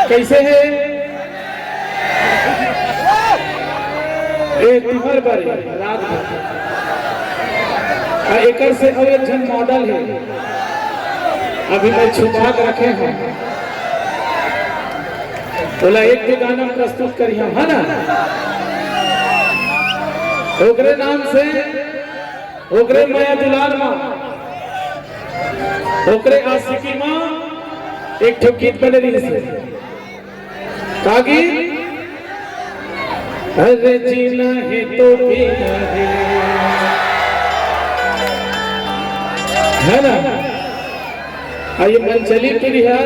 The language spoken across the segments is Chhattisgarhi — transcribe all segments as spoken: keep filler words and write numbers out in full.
कैसे हे? ए, तुम्हर बर हे, रात भर। आ, एकर से अउ एक झन मॉडल हे, अभी मैं छुपा के रखे हंव, ओला एक दो गाना प्रस्तुत करिहंव, है ना? ओकरे नाम से, ओकरे मया दुलार मा, ओकरे आशिकी मा एक ठो गीत बने रहिस हे। का गीत? अरे जीना हे तो पीना हे, है ना? आ ये मनचली टुरी हे,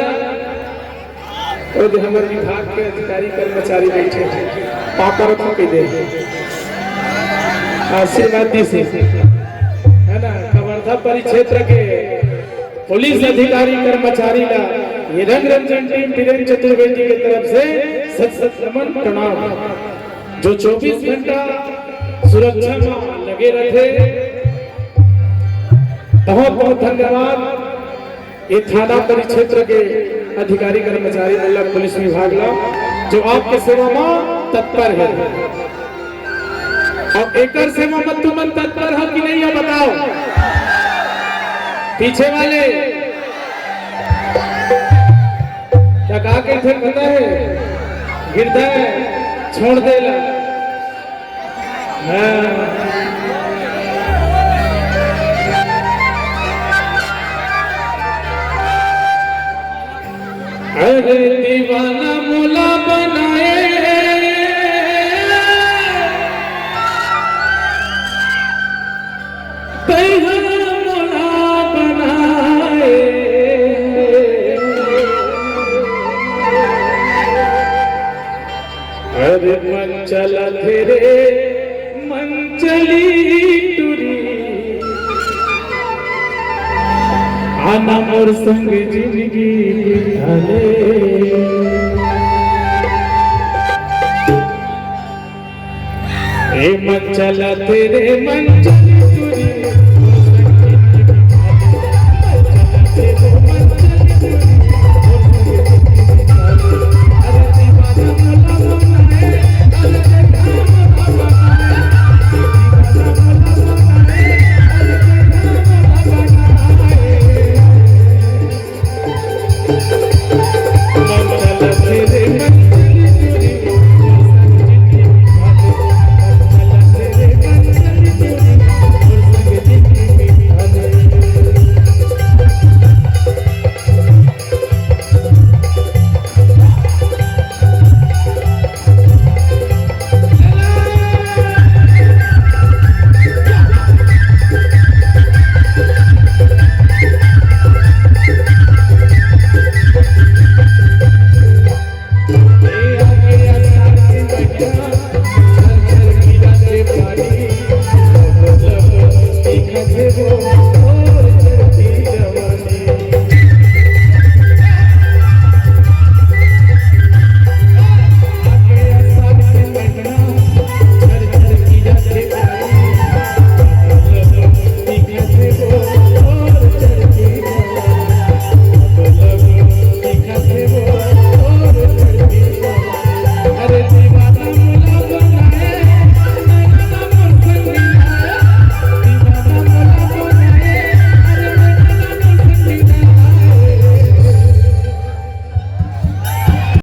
ओ दे हमर विभाग के अधिकारी कर्मचारी बइठे हे, पापा रखो के दे, आशीर्वाद दिस हे, है ना? कवर्धा परिक्षेत्र के पुलिस अधिकारी कर्मचारी ला ये रंग रंजन टीम बीरेन चतुर्वेदी के तरफ से सत सत नमन प्रणाम, जो चौबीस घंटा सुरक्षा मा लगे रहिथे। बहुत बहुत धन्यवाद ये थाना परिक्षेत्र के अधिकारी कर्मचारी मन ला, पुलिस विभाग ला, जो आपके सेवा मा तत्पर हे। अब एकर सेवा मा तुमन तत्पर हो कि नहीं हो, बताओ। पीछे वाले का का कहिथे पता हे? हृदय छोड़ देला। हाँ। अरे दीवाना मोला बनाए, तैं हा मोला बनाए। अरे मन चला थे रे, मन चली टुरी, आना मोर संग जिंदगी बिता ले। ए मन चला थे रे, मन चला